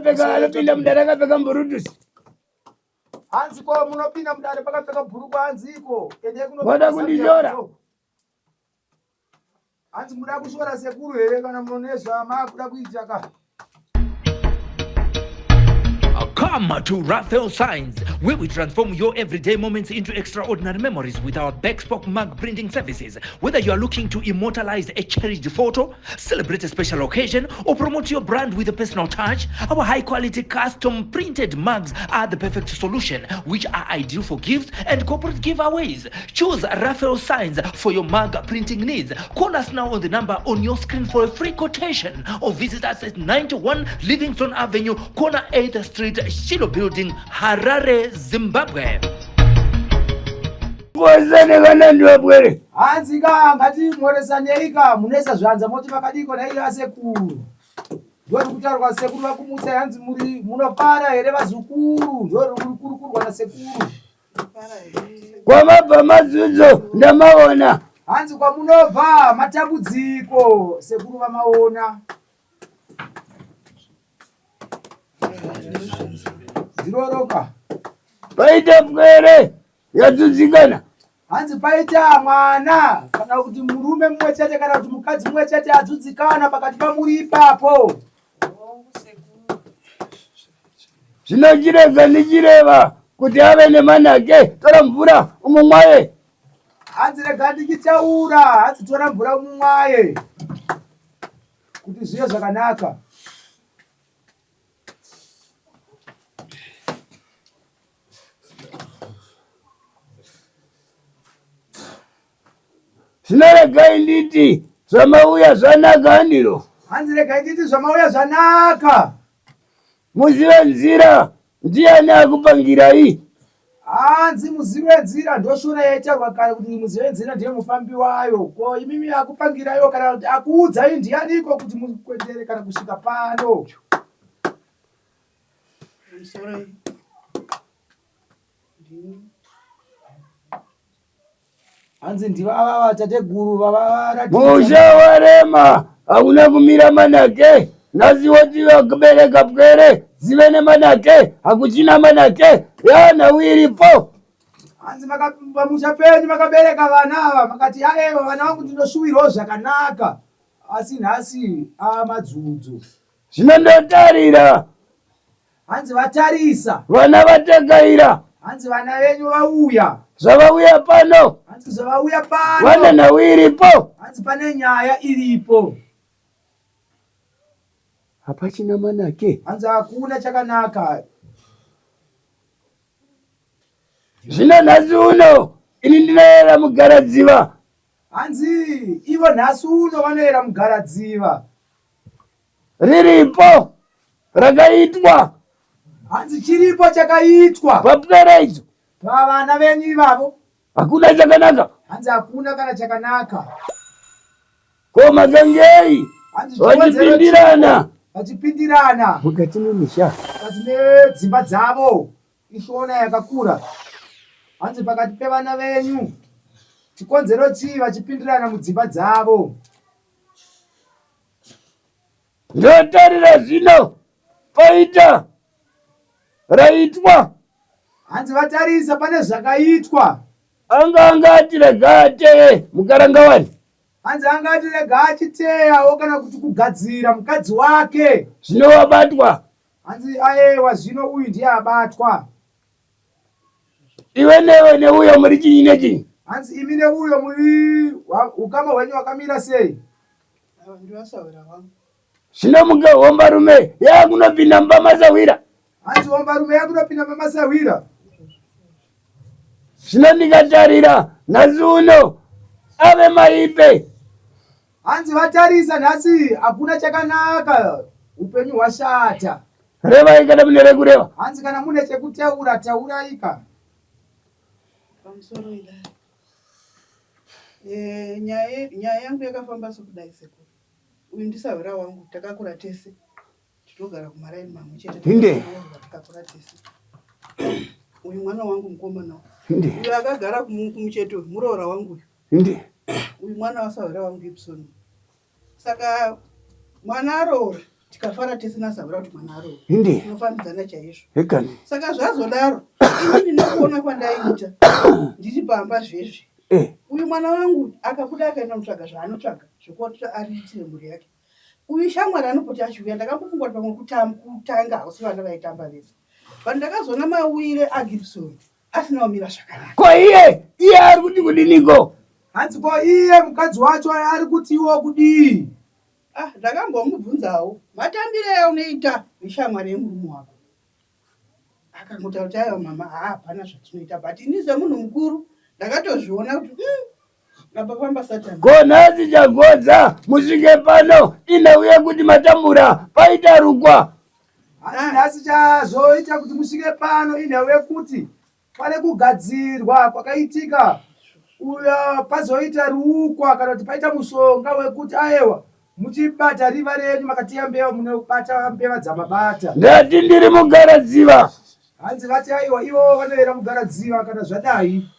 akapfeka anopinda mudare akapfeka mburutusi. Hanzi ko munopinda mudare pakapfeka bhurukwa hanziko. Ende kuno. Wada kundishora. Hanzi muda kushora sekuru here kana munonezva makuda kuita ka. Come to Raphael Signs, where we transform your everyday moments into extraordinary memories with our bespoke mug printing services. Whether you are looking to immortalize a cherished photo, celebrate a special occasion, or promote your brand with a personal touch, our high quality custom printed mugs are the perfect solution, which are ideal for gifts and corporate giveaways. Choose Raphael Signs for your mug printing needs. Call us now on the number on your screen for a free quotation or visit us at 91 Livingston Avenue, corner 8th Street, Shiloh Building, Harare, Zimbabwe. Mhoresane kana ndiwapwere. Hanzi ka ngatimhoresanei ka munoisa zvanza moti makadiko nai asekuru. Ndori kutaurwa sekuru vakumutsa hanzi muri munofara here vazukuru ndori kurukurwa nasekuru. Kwamabva madzudzo ndamaona. Hanzi kwamunobva matambudziko sekuru vamaona. Ziroroka. Paita pwere yadzudzikana. Hanzi paita mwana kana kuti murume mumwe chete kana kuti mukadzi mumwe chete adzudzikana pakati pamuri ipapo. Zvino chirega ndichireva kuti ave nemanake, tora mvura umumwaye. Hanzi rega ndichitaura, hanzi tora mvura umumwaye kuti zvive zvakanaka. Zvino regai nditi zvamauya zvanaka handiro. Hanzi regai nditi zvamauya zvanaka. Muzive nzira ndiani akupangirai? Hanzi muzivi wenzira ndoshona yaitaurwa kare kuti muzivi wenzira ndiye mufambi wayo. Ko imimi akupangiraiwo kana kuti akuudzai ndianiko kuti mukwendere kana kusvika pano? Sorry. Ndini. Hanzi ndivava vatateguru vavaratidza. Musha warema hauna kumira manake nhasi woti vakubereka pwere dzive nemanake hakuchina manake yanhau iripo. Hanzi pamusha penyu makabereka vana ava makati aewa vana vangu ndinoshuwirawo zvakanaka asi nhasi amadzudzo. Zvino ndotarira. Hanzi vatarisa. Vana vatakaira. Hanzi vana venyu vauya. Zvavauya pano. Hanzi zvavauya pano. Vane nhau iripo. Hanzi pane nyaya iripo. Hapachina manake. Hanzi hakuna chakanaka. Zvino nhasi uno ini ndinoyera mugaradziva. Hanzi ivo nhasi uno vanoyera mugaradziva. Riripo rakaitwa. Hanzi chiripo chakaitwa. Papwere idzo. Pavana venyu ivavo. Hakuna chakanaka. Hanzi hakuna kana chakanaka. Ko makangei vachipindirana. Vachipindirana. Mukati memisha. Mukati medzimba dzavo. Ishona yakakura. Hanzi pakati pevana venyu. Chikonzero chii vachipindirana mudzimba dzavo? Ndotarira zvino paita raitwa. Hanzi vatarisa pane zvakaitwa. Anga anga ati rega ateye mukaranga wani. Hanzi anga ati rega achiteyawo kana kuti kugadzira mukadzi wake. Zvino wabatwa. Hanzi ayewa zvino uyu ndiye abatwa. Iwe newe neuyo muri chinyi nechinyi? Hanzi imi neuyo muri ukama hwenyu hwakamira sei? Zvino muke hombarume yakunopinda mumba masahwira. Hanzi hombarume yakunopinda mumba masahwira. Zvino ndikatarira nhasi uno ave maipe. Hanzi vatarisa nhasi hakuna chakanaka upenyu hwashata. Revai kana mune rekureva. Hanzi kana mune chekutaura tauraika. Pamusoro idai. Eh, nyaya nyaya yangu yakafamba sokudai sekuru. Uyu ndisahwira wangu takakura tese. Tinogara kumaraini mamwe chete. Hinde. Takakura tese. Uyu mwana wangu mukomana. Hinde. Uyu akagara kumucheto muroora wangu uyu. Hinde. Uyu mwana wasahwira wangu Gibson. Saka mwana aroora. Tikafara tese nasahwira kuti mwana aroora. Inde. Tinofambidzana chaizvo. Hekani. Saka zvazodaro inini nekuona kwandaiita ndiri pamba zvezvi. Eh. Uyu mwana wangu akabuda akaenda kunotsvaga zvaanotsvaga zvekuti ariritire mhuri yake. Uyu shamwari anopota achiuya ndakambofunga kuti pamwe kutanga hausi vana vaitamba vese. But ndakazoona mauire aGibson asina kumira zvakanaka. Ko iye iye ari kuti kudiniko? Hanzi ko iye mukadzi wacho ari kutiwo kudii? Ah, ndakambomubvunzawo matambire aunoita neshamwari yemurume wako. Akangotaura kuti aiwa mama, haa hapana zvatinoita but ini semunhu mukuru ndakatozviona kuti apa famba satani. Ko nhasi chagodza musvike pano inhau yekuti matambura paita rukwa. Hanzi nhasi chazoita kuti musvike pano inhau yekuti pane kugadzirwa kwakaitika uya pazoita rukwa kana kuti paita mushonga wekuti aewa muchibata riva renyu makateya mbeva munobata mbeva dzamabata. Ndati ndiri mugaradziva. Hanzi vati aiwa ivo vanoera mugaradziva kana zvadai.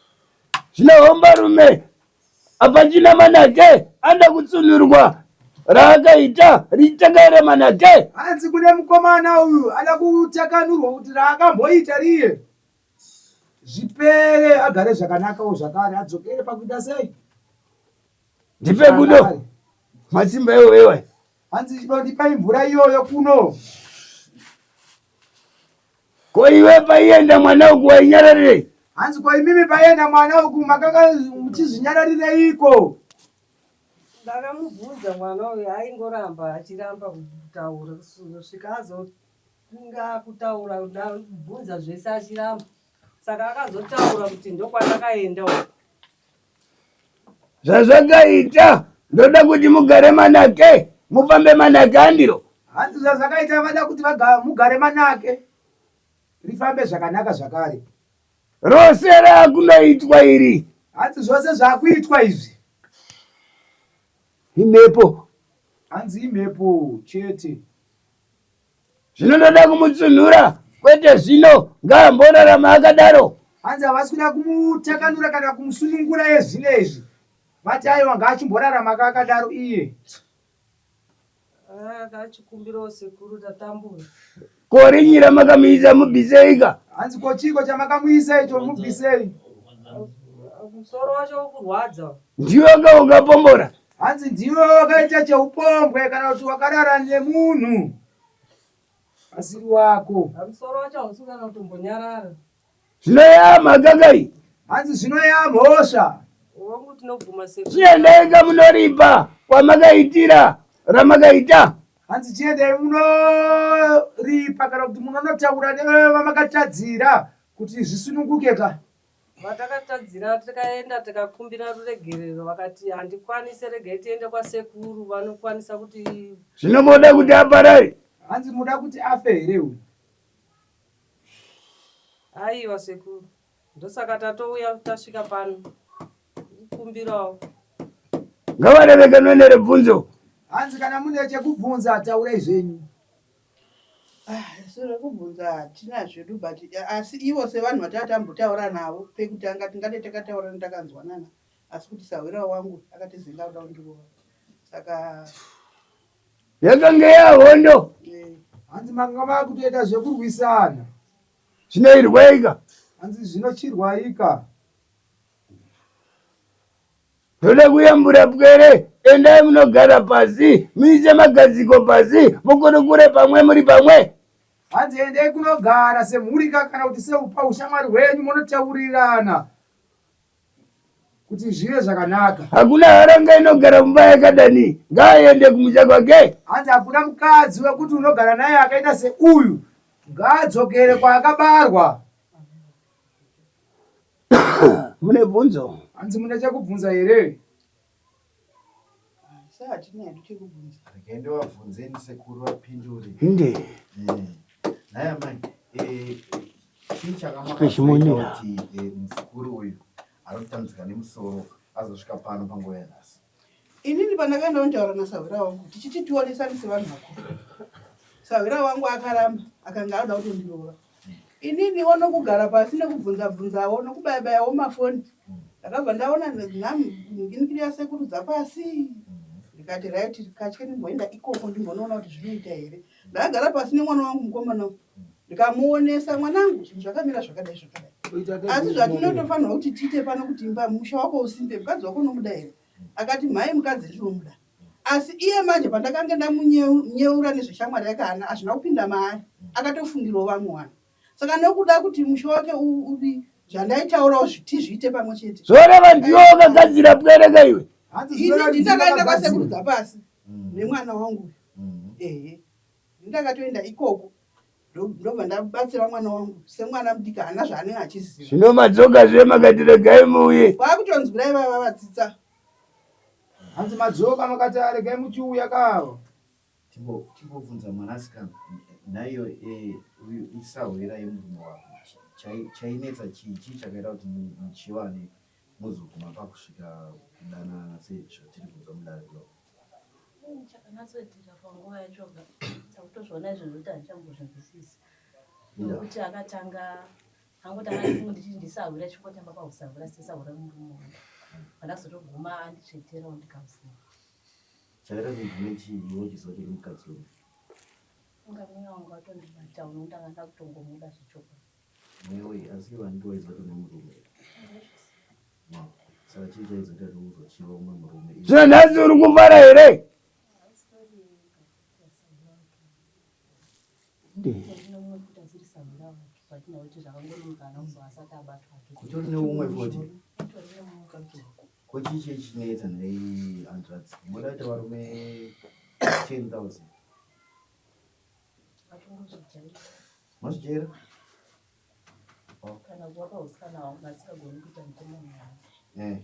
Zvino hombarume hapachina manake anoda kutsunurwa raakaita richitanga manake. Hanzi kune mukomana uyu ada kutakanurwa kuti raakamboita riye zvipere agare zvakanakawo zvakare adzokere pakuita sei. Ndipe kuno matsimba iwo iwe. Hanzi ndipai mvura iyoyo kuno. Ko iwe paienda mwana uku wainyararirei? Hanzi ko imimi paienda mwana uku makanga muchizvinyararireiko? Ndakamubvunza mwana uyu aingoramba achiramba kutaura kusvika azofunga kutaura ndabvunza zvese achiramba saka akazotaura kuti ndokwandakaenda uku. Zvazvakaita ndoda kuti mugare manake mufambe manake andiro. Hanzi zvazvakaita vada kuti mugare manake rifambe zvakanaka zvakare. Rose raakunoitwa iri. Hanzi zvose zvakuitwa izvi. Imhepo. Hanzi imhepo chete. Zvino ndoda kumutsunhura kwete zvino ngaamborarama akadaro. Hanzi havasi kuda kumutakanura kana kumusunungura yezvino izvi. Vati aiwa ngaachimborarama akadaro iye. Tachikumbirawo sekuru tatambura. Ko rinyi ramakamuisa mubviseika? Hanzi ko chiiko chamakamuisa icho mubvisei? Musoro wacho ukurwadza. Ndiwe ka ukapombora? Hanzi ndiwe wakaita cheupombwe kana kuti wakarara nemunhu asiri wako. Musoro wacho hausi kana kutombonyarara. Zvino yamhaka kai? Hanzi zvino yamhosva. Wangu tinobvuma sekuru. Chiendai ka munoripa kwamakaitira ramakaita. Hanzi chiendai munoripa kana kuti munonotaura nevamakatadzira kuti zvisununguke ka. Vatakatadzira tikaenda tikakumbira ruregerero vakati handikwanise regai tiende kwasekuru vanokwanisa kuti. Zvino moda kuti aparare? Hanzi muda kuti afe here uyu? Aiwa sekuru ndosaka tatouya tasvika pano kukumbirawo. Ngavarerekanwe nerebvunzo. Hanzi kana mune chekubvunza taurai zvenyu. Ah, isu rekubvunza hatina zvedu but asi ivo sevanhu vataa tambotaura navo pekutanga tingade takataurana takanzwanana asi kuti sahwira wangu akatizinga kuda kundirova saka Yakange yahondo. Eh. Hanzi manga makutoita zvekurwisana. Zvinoirwaika. Hanzi zvinochirwaika. Ndoda kuyambura pwere, endai munogara pasi, muise magadziko pasi, mukurukure pamwe muri pamwe. Hanzi endai kunogara semhuri ka kana kuti sepaushamwari hwenyu monotaurirana kuti zvive zvakanaka. Hakuna haranga inogara mumba yakadani, ngaaende kumusha kwake. Hanzi hakuna mukadzi wekuti unogara naye akaita seuyu, ngaadzokere kwaakabarwa. Mune bvunzo? Hanzi mune chekubvunza here? Sa hatina hedu chekubvunza. Regai ndivabvunzeni sekuru vapindure. Inde. Nhai amai, chii Chimonera. chakamakazoita kuti muzukuru uyu ari kutambudzika nemusoro azosvika pano panguva yanhasi? Inini pandakaenda kuntaura nasahwira wangu tichiti tionesane sevanhu vakuru. Sahwira wangu akaramba akanga anoda kutondirova. Ininiwo nokugara pasi nekubvunza bvunzawo nokubaya bayawo mafoni ndakabva ndaona nhinginikiri yasekuru dzapasi. Ndikati right katye ndimboenda ikoko ndimbonoona kuti zvinoita here. Ndakagara pasi nemwana wangu mukomana uyu ndikamuonesa mwanangu zvinhu zvakamira zvakadai zvakadai. Asi zvatinotofanirwa kuti tiite pano kuti imba musha wako usimbe mukadzi wako unomuda here? Akati mhai mukadzi ndinomuda. Asi iye manje pandakange ndamunyeura nezveshamwari yake haana hazvina kupinda maari akatofungirawo vamwe vanhu. Saka nokuda kuti musha wake udi zvandaitaurawo tizviite pamwe chete. Zvoreva ndiwe wakagadzira pwere ka iwe. Ini ndindakaenda kwasekuru Dzapasi nemwana wangu uyu. Ehe. Ndakatoenda ikoko ndobva ndabatsira mwana wangu semwana mudiki haana zvaanenge achiziva. Zvino madzoka zve makati regai muuye. Kwakutonzwirai vava vatsitsa. Hanzi madzoka makati regai muchiuya kavo. Timbobvunza mwanasikana nhaiyo eh, uyu isahwira yemurume wako chainetsa chii chii chakaita kuti muchiwane muzoguma pakusvika kudanana sezvatiri kunzwa mudare kudai Chakanatsoitika panguva yacho ka takutozviona izvozvo kuti handichambozvinzwisisi nokuti akatanga angotanga ndifunga ndichiti ndisahwira chingotamba pausahwira sesahwira murume wangu pandazotoguma anditsveterawo ndikabvuma. Chakaita kuti ubvume chii iwe uchiziva kuti uri mukadzi wemunhu? Inga mweya wangu watondibata uno ndanga ndakutongomuda zvechokwadi. Mweya wei asi iwe handiwo waiziva kuti une murume here? Saka chii chaizoita kuti uzochiva umwe murume? Zvino nhasi uri kufara here? Kutori neumwe futi. Ko chii chii chinetsa nhai hanzvadzi? Moda kuita varume 10,000. Mazvijaira? Oh. Kana kuva pausikana wangu asingagoni kuita mukomana wangu. Eh.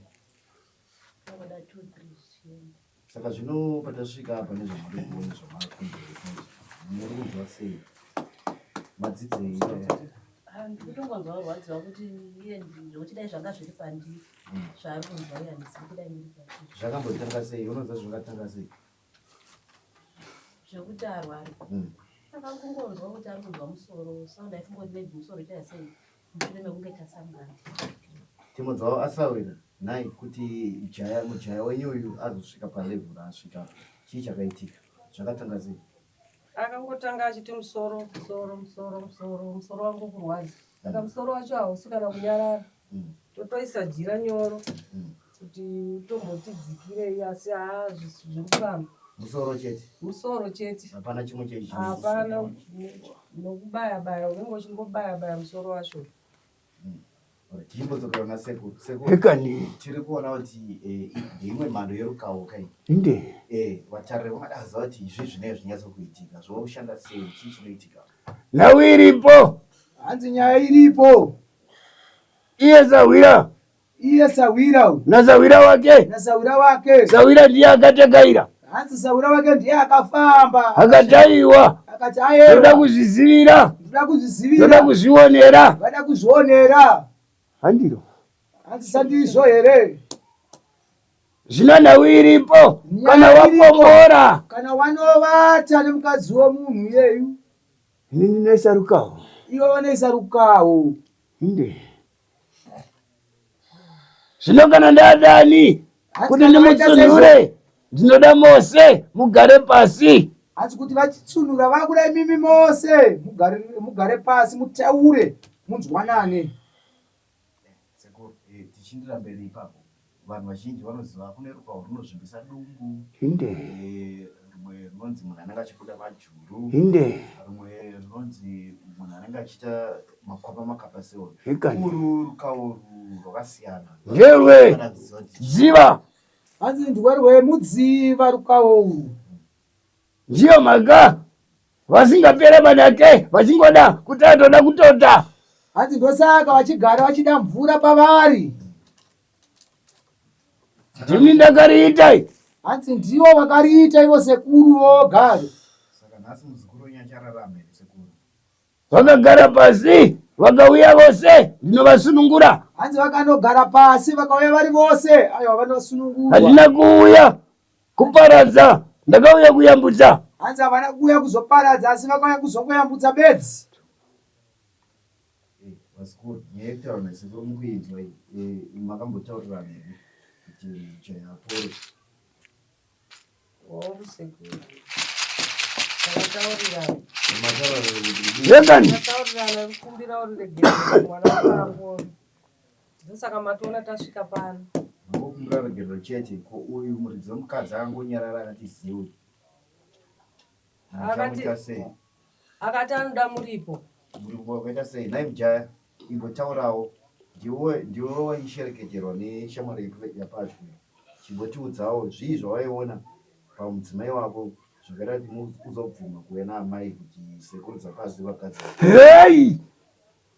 Angoda 2 3 zvichienda. Saka zvino patasvika apa nezvamuri kuona zvamakunzwa muri kunzwa sei? Madzidzei? Ah, ndikutongonzwa kurwadziwa kuti iye zvekuti dai zvanga zviri pandiri zvaari kunzwa iye handizivi kudai ndiri pandiri. Zvakambotanga sei? Unoziva zvakatanga sei? Zvekuti arware. Akangonzwa kuti ari kunzwa musoro so ndaifunga kuti maybe musoro uchaita sei mushure mekunge tasangana. Timo dzavo asawira nhai kuti jaya mujaya wenyu uyu azosvika palevel raasvika chii chakaitika zvakatanga sei? Akangotanga achiti musoro musoro musoro musoro musoro wangu kurwadza saka musoro wacho hausi kana kunyarara totoisa jira nyoro kuti utomboti dzikirei asi haa zviri kuramba. Musoro chete. Musoro chete. Hapana chimwe chei chine. Hapana nokubaya baya unenge uchingobaya baya musoro wacho. Tichimbodzokera kuna sekuru. Sekuru. Hekani. Tiri kuona kuti eh, ndeimwe mhando yerukawo kai. Inde. Eh, vatariri vangada kuziva kuti izvi zvinenge zvinyatsokuitika zvoshanda sei, chii chinoitika. Nhau iripo. Hanzi nyaya iripo. Iye sahwira. Iye sahwira uyu. Nasahwira wake. Nasahwira wake. Sahwira ndiye akatekaira. Hanzi sahwira wake ndiye akafamba. Akati aiwa. Akati aiwa. Ndoda kuzvizivira. Ndoda kuzvizivira. Ndoda kuzvionera. Vada kuzvionera. Handiro. Hanzi sandizvo here? Zvino nhau iripo kana wapombora. Kana wanovata nemukadzi womunhu iyeyu. Ini ndinoisa rukawo. Iwe vanoisa rukawo. Inde. Zvino kana ndadani kuti ndimutsunhure ndinoda mose mugare pasi. Hanzi kuti vachitsunura vakuda imimi mose mugare, mugare pasi mutaure munzwanane. Sekuru, eh, tichiindira mberi ipapo vanhu vazhinji vanoziva kune rukawo runozvimbisa dumbu Inde. Eh, rumwe runonzi munhu anenge achibuda majuru Inde. rumwe runonzi munhu anenge achiita makwapa makapa sewo Hekani. urwu rukawo rwakasiyana Ngerwe. Vanoda kuziva kuti Dziva. Hanzi ndwe rwemudziva rukawo urwu. Ndiyo mhaka vasingapere manake vachingoda kuti atoda kutota. Hanzi ndosaka vachigara vachida mvura pavari. Ndini ndakariita. Hanzi ndivo vakariita ivo sekuru voga. Saka nhasi muzukuru wenyu achararama here sekuru? Vakagara pasi vakauya vose ndinovasunungura. Hanzi vakanogara pasi vakauya vari vose aiwa vanosunungurwa. Handina kuuya kuparadza ndakauya kuyambutsa. Hanzi havana kuuya kuzoparadza asi vakauya kuzongoyambutsa bedzi. Eh, vazukuru nyaya yekutaura nasekuru mukuinzwa iyi eh, makambotaurirana here kuti mujaya apore? Hongu sekuru. Takataurirana. Yekani. Takataurirana kukumbira ruregerero mwana wangu. Ndosaka matoona tasvika pano. Mangokumbira ruregerero chete ko uyu muridzi wemukadzi angonyarara akati ziwi. Akati sei? Akati anoda muripo. Muripo wakaita sei? Nhai mujaya imbotaurawo ndiwe ndiwe waishereketerwa neshamwari yapadyo. Chimbotiudzawo zvii zvawaiona pamudzimai wako zvakaita kuti uzobvuma kuuya naamai kuti sekuru dzapasi vagadzira. Hey!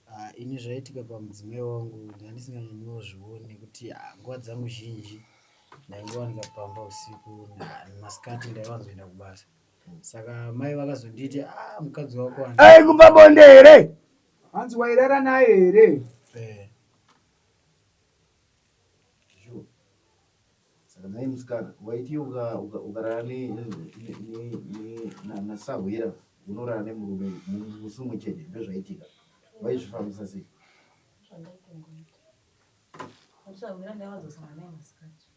Ah, ini zvaitika pamudzimai wangu ndanga ndisinganyanyiwo zvioni nekuti ah, nguva dzangu zhinji ndaingowanika pamba usiku masikati ndaiwanzoenda kubasa saka mai vakazonditi ah, mukadzi wako aikupa bonde here? Hanzi wairara naye here? Eh. Sure. Saka nhai musikana, waiti ukarara nasahwira unorara nemurume musi umwe chete, ndozvaitika. Waizvifambisa sei? Zvandaitongoita. Sahwira ndaiwanzosangana naye masikati.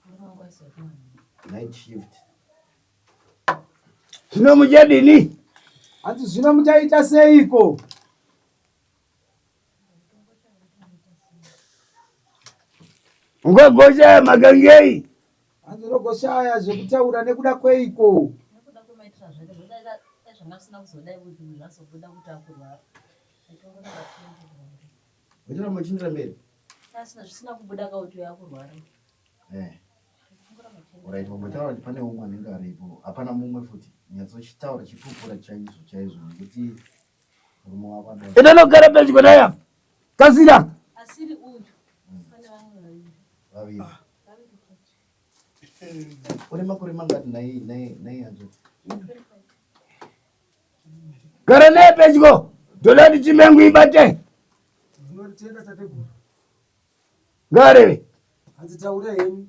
Murume wangu aisiya kumanheru. Night shift. Zvino muchadini? Hanzi zvino muchaita seiko? Ungagoshaya makangei? Hanzi unogoshaya zvekutaura nekuda kweiko? Nekuda kwemaitiro azvaita zvodai dai zvanga zvisina kuzodai kuti zvazobuda kuti akurwara. Aitongoramba achienderera mberi. Waitoramba uchienderera mberi? Asina zvisina kubuda kauti akurwara. Eh. Alright, wambotaura kuti pane umwe anenge aripo. Hapana mumwe futi. Nyatsochitaura chipupura chaizvo chaizvo nekuti murume wako anoda. Enda nogara pedyo naye apa. Kasira. Asiri uyu. Pane vamwe vaviri. Vaviri. Vaviri chete. Une makore mangani nai nai nai hanzvadzi? Gara naye pedyo. Ndoda kuti chimengu ibate. Ndinotenda tateguru. Ngaareve. Hanzi taura henyu.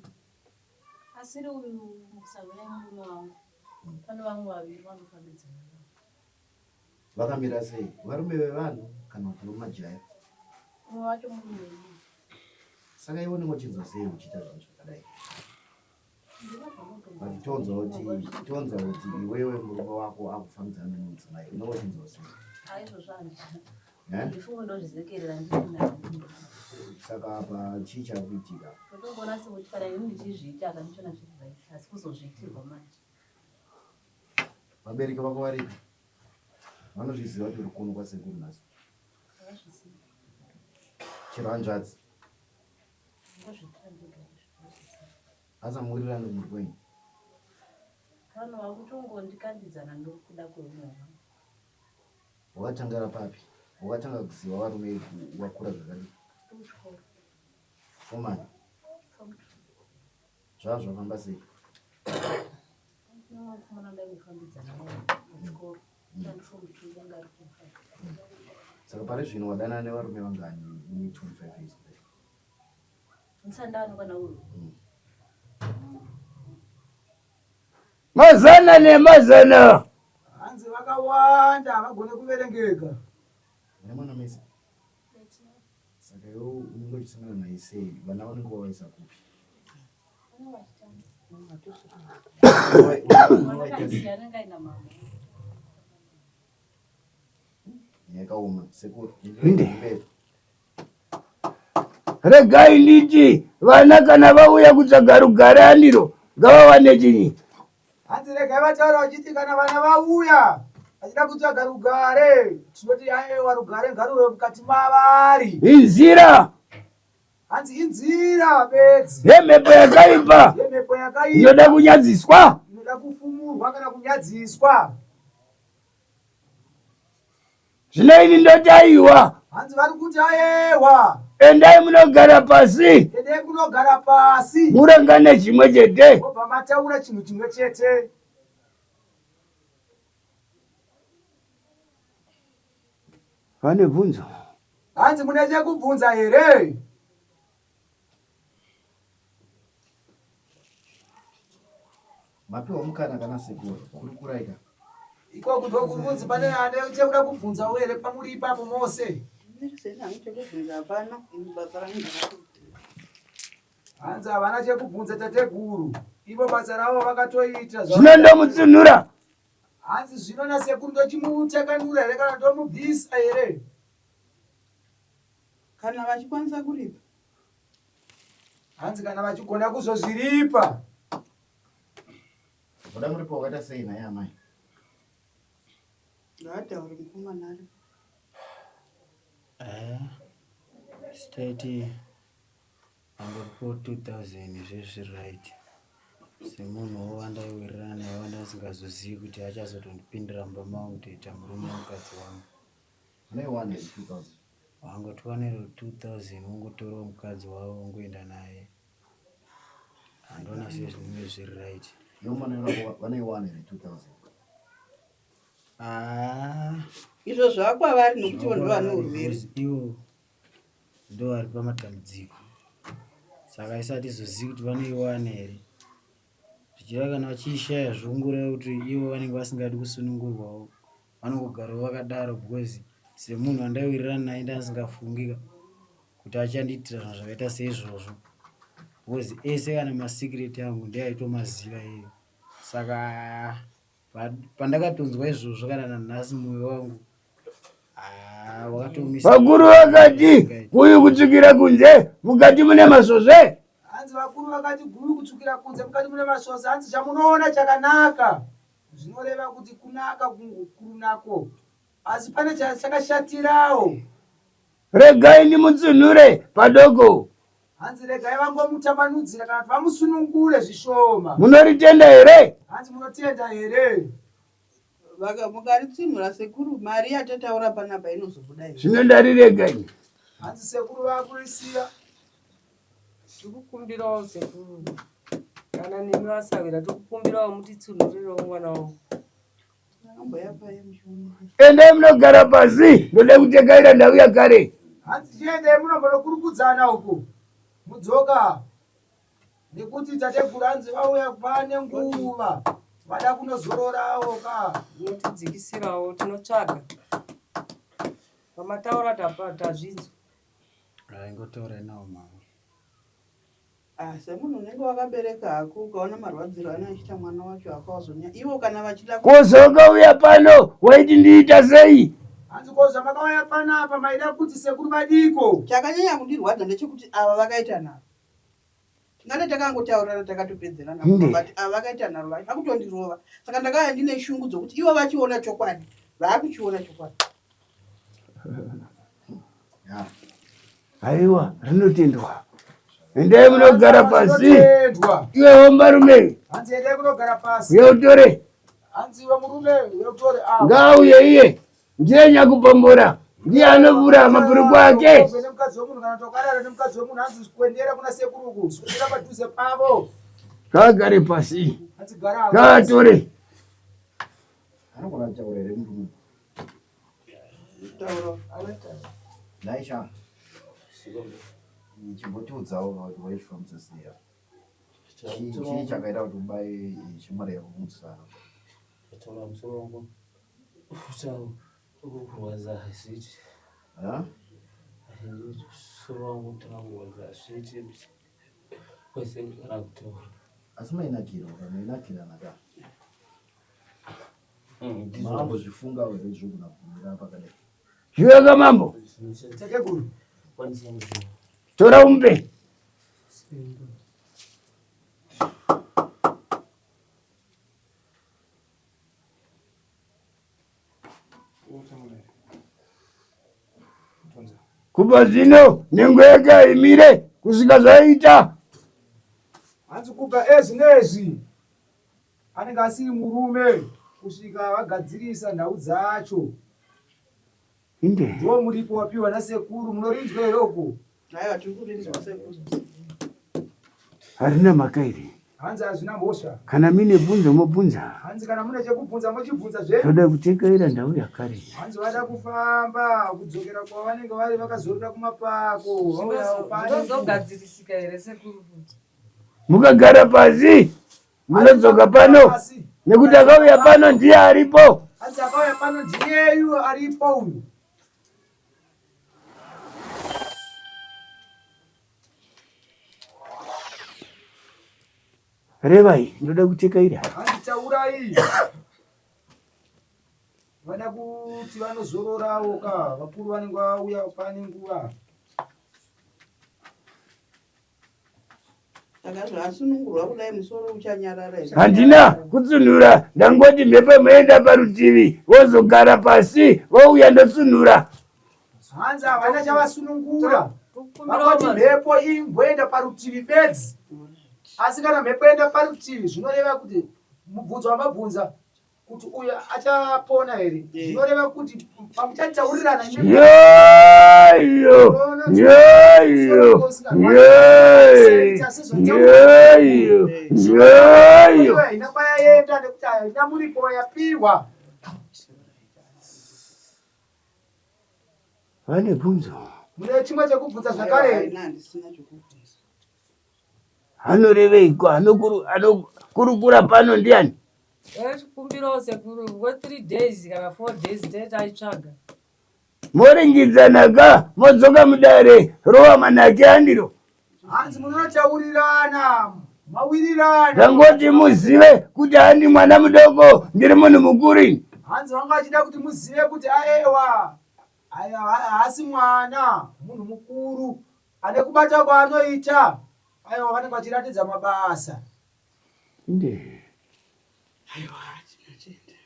Asiri uyu musahwira murume wangu. Pane vamwe vaviri vanofambidzana navo. Vakamira sei? Varume vevanhu kana kuti vemajaya? Umwe wacho murume wemunhu. Saka iwe unenge uchinzwa sei uchiita zvinhu zvakadai? But tonzwa kuti tonzwa kuti iwewe murume wako akufambidzana nemudzimai unenge uchinzwa sei? Aizvozvo handina. Eh? Ndifunge ndozvizekerera ndiri navo. Saka apa chii chakuitika? Totongoona sekuti kana ini ndichizviita akandichiona zviri right asi kuzozviitirwa manje. Vabereki vako varipi? Vanozviziva kuti uri kuno kwasekuru nhasi? Havazvizivi. Chero hanzvadzi? Ndozviitira ndega izvo. Havazvizivi. Asi hamuwirirani kumhuri kwenyu? Vanhu vakutongondikandidzana nokuda kweumwe wangu. Wakatangira papi? Wakatanga kuziva varume wakura zvakadii? Kuchikoro. Fomani? Form two. Zvava zvafamba sei? Mukomana ndaingofambidzana naye kuchikoro. Tandi form two yanga ari form five. Saka pari zvino wadanana nevarume vangani une 25 years kudai? Ndisati ndawanikwa nauyu. Mazana nemazana. Hanzi vakawanda havagone kuverengeka. Vane mwana mese? Saka iwe unenge uchisangana naye sei? Vana vanenge wavaisa kupi? Anenge aina mama. Yakaoma sekuru. Inde. Mberi. Regai nditi vana kana vauya kutsvaga rugare andiro ngavawane chinyi. Hanzi regai vataura vachiti kana vana vauya vachida kutsvaga rugare tinoti aiwa rugare ngaruve mukati mavari. Inzira Hanzi inzira bedzi yemhepo yakaipa yemhepo yakaipa inoda kunyadziswa. inoda kufumurwa kana kunyadziswa. Zvino ini ndoti aiwa, Hanzi vari kuti ayewa, endai munogara pasi endai kunogara pasi murangane chimwe chete. mobva mataura chinhu chimwe chete. Vane bvunzo? Hanzi mune chekubvunza here? Mapiwa mukana kana sekuru kurukurai ka. Ikoko ndokunzi pane ane chekuda kubvunzawo here pamuri ipapo mose? Chekubvunza hapana, ini basa rangu ndakatoita. Hanzi havana chekubvunza tateguru. Ivo basa ravo vakatoita. Zvino ndomutsunhura. Hanzi zvino nasekuru ndochimutakanura here kana ndomubvisa here? Kana vachikwanisa kuripa. Hanzi kana vachigona kuzozviripa. Muda muripo wakaita sei nhai amai? Ngaataure mukomana ari. Eh, state angoripo 2000 zvezviri right semunhuwo wandaiwirirana naye wandasingazozivi kuti achazotondipindira mumba mangu kutoita murume mukadzi wangu. Unoiwana here 2000? Wangotiwaniro 2000 wongotorawo mukadzi wavo wongoenda naye. Handiona sezvinenge zviri right. Ivo mwana vanoiwana here 2000? Ah. Izvo zvakwavari nokuti ivo ndo vane urwere. Ivo ndo vari pamatambudziko. Saka isati zozivi kuti vanoiwana here. Zvichireva kana vachiishaya zvongoreva kuti ivo vanenge vasingadi kusunungurwawo. Vanongogarawo vakadaro because semunhu wandaiwirirana naye ndandisingafungika kuti achandiitira zvinhu zvakaita seizvozvo because ese kana masecret angu ndiye aitomaziva iye saka pandakatonzwa izvozvo kana nanhasi mwoyo wangu ah, wakatomisa Vakuru vakati kuyu kutsvukira kunze, mukati mune masvosve. Hanzi vakuru vakati guyu kutsvukira kunze mukati mune masvosve. Hanzi chamunoona chakanaka zvinoreva kuti kunaka kurunako asi pane chakashatirawo. Regai ndimutsunhure padoko. Hanzi regai vangomutambanudzira kana kuti vamusunungure zvishoma. Munoritenda here? Hanzi munotenda here? Mukaritsinhura sekuru, mari yatataura panapa inozobuda here? Zvino ndarirega ini. Hanzi sekuru vakurisiya. Tikukumbirawo sekuru kana nemi vasawira tikukumbirawo mutitsunhurirewo mwana wangu. Endai munogara pasi, ndoda kutekaira ndauya kare. Hanzi chiendai munombonokurukudzana uko mudzoka nekuti tateguru hanzi vauya pane nguva vada kunozororawo ka. Munotidzikisirawo tinotsvaga pamataura tazvinzwa. Aingotaura nawo mama. Ah, semunhu unenge wakabereka hako ukaona marwadziro anenge achiita mwana wacho hako wazonya ivo kana vachida Kozokauya pano waiti ndiita sei? Hanzi ko zvamakauya panapa maida kuti sekuru vadiko. Chakanyanya kundirwadza ndechekuti ava vakaita nharo. Tingade takangotaurirana takatopedzerana but ava vakaita nharo vakutondirova. Saka ndakauya ndine shungu dzokuti ivo vachiona chokwadi vaakuchiona chokwadi. Haiwa, rinotendwa. Endai munogara pasi. Iwe hombarume. Hanzi endai kunogara pasi. Uye utore. Hanzi iwe murume uye utore. Ah. Ngauye iye. Ndiye nyakupombora. Ndiye anovhura mabhurukwa ake. Nemukadzi wemunhu kana tokarara nemukadzi wemunhu hanzi kuendera kuna sekuru uku. Kuendera padhuze pavo. Ngaagare pasi. Hanzi gara. Ngaatore. Anogona kutaura here murume? Nhai sha. Chimbotiudzawo kuti waizvifambisa sei apa. Chii chakaita kuti ubaye shamwari yako kumusana? Taura musoro wangu ukurwadza hazviiti. Musoro wangu utanga kurwadza hazviiti. Kwese kana kutaura. Asi mainakirwa ka mainakirana ka. Maambozvifunga here zvogona kugumira pakadai? Zviweka mambo. Tateguru. Tora umupe. Kubva zvino nhengo yake haimire kusvika zvaita. Hanzi kubva ezvi nezvi Anenge asiri murume kusvika vagadzirisa nhau dzacho. Ndiwo muripo wapiwa nasekuru munorinzwa here uku? Aiwa tiri kurinzwa sekuru. Harina mhaka iri. Hanzi hazvina mhosva. Kana mine bvunzo mobvunza. Hanzi kana mune chekubvunza mochibvunza zve. Toda kutekaira ndau yakare. Hanzi vada kufamba kudzokera kwavanenge vari vakazorora kumapako. Zvinozogadzirisika here sekuru futi? Mukagara pasi munodzoka pano nekuti akauya pano ndiye aripo. Hanzi akauya pano ndiyeyu aripo uyu. Revai, ndoda kuteka iri. Hanzi taurai. Vada kuti vanozororawo ka vakuru vanenge vauya pane nguva. Saka zvasunungurwa kudai musoro uchanyarara here? Handina kutsunhura, ndangoti mhepo moenda parutivi vozogara pasi vouya ndotsunhura. Hanzi havana chavasunungura. Vakoti mhepo imboenda parutivi bedzi. Asi kana mhepo enda parutivi zvinoreva kuti mubvunzo wamabvunza kuti uyu achapona here zvinoreva kuti pamuchataurirana yoyo yoyo yoyo yoyo haina kwayaenda nekuti haina muripo wayapiwa. Vane bvunzo? Mune chimwe chekubvunza zvakare? Haina, handisina chekubvunza. Anoreveiko? Anokurukura pano ndiani? Chikumbirawo sekuru we 3 days kana 4 days tee taitsvaga. Moringidzana ka modzoka mudare rova manake andiro. Hanzi munotaurirana mawirirana. Ndangoti muzive kuti handi mwana mudoko ndiri munhu mukuru ini. Hanzi vanga vachida kuti muzive kuti aewa haasi mwana munhu mukuru ane kubata kwaanoita aiwa vanenge vachiratidza mabasa. Inde. Aiwa tinotenda.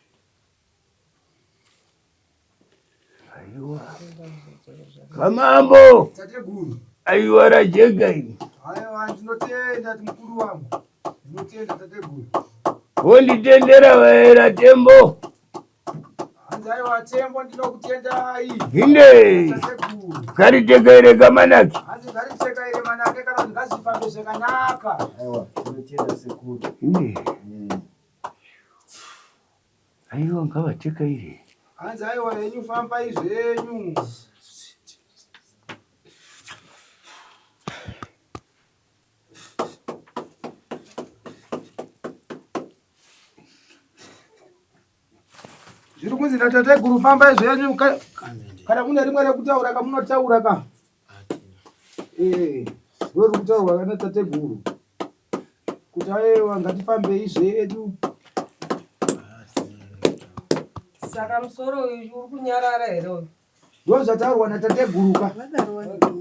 Aiwa. Kamambo. Tateguru. Aiwa rajega ini. Aiwa ndinotenda mukuru wangu. Ndinotenda tateguru. Wonditendera vaera tembo. Hanzi aiwa tembo ndinokutendai. Hinde. Tateguru. Ngaritekaire kamanaki. Hanzi ngaritekaire manake kana kuti ngazvifambe zvakanaka. Aiwa ndinotenda sekuru. Hinde. Aiwa ngavatekaire. Hanzi aiwa henyu fambai zvenyu. Zviri kunzi natateguru fambai zvenyu kana mune rimwe rekutaura kamunotaura ka. Eh, ndori kutaurwa kana tateguru kuti aiwa ngatifambei zvedu. Saka musoro uyu uri kunyarara here uyu? Ndozvataurwa natateguru ka.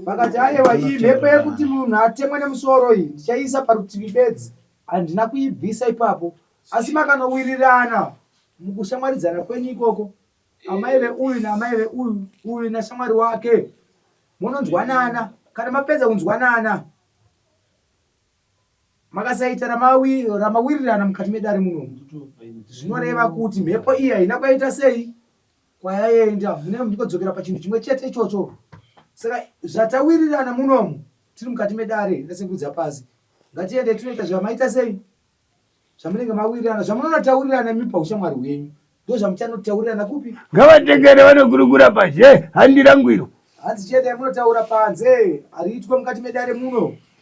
Vakati aiwa iyi mhepo yekuti munhu atemwe nemusoro iyi ndichaiisa parutivi bedzi. Handina kuibvisa ipapo. Asi makanowirirana mukushamwaridzana kwenyu ikoko amai veuyu naamai veuyu uyu nashamwari wake munonzwanana kana mapedza kunzwanana makasaita ramawirirana mukati medare munomu zvinoreva kuti mhepo iyi haina kwaita sei kwayaenda munenge muchikodzokera pachinhu chimwe chete ichocho saka zvatawirirana munomu tiri mukati medare rasekudza pasi ngatiende tinoita zvamaita sei zvamunenge mawirirana zvamunonotaurirana imi paushamwari hwenyu ndozvamuchanotaurirana kupi Ngavatekere vanokurukura pazhe handi rangu iro. Hanzi chiendai munotaura panze hariitwe mukati medare muno.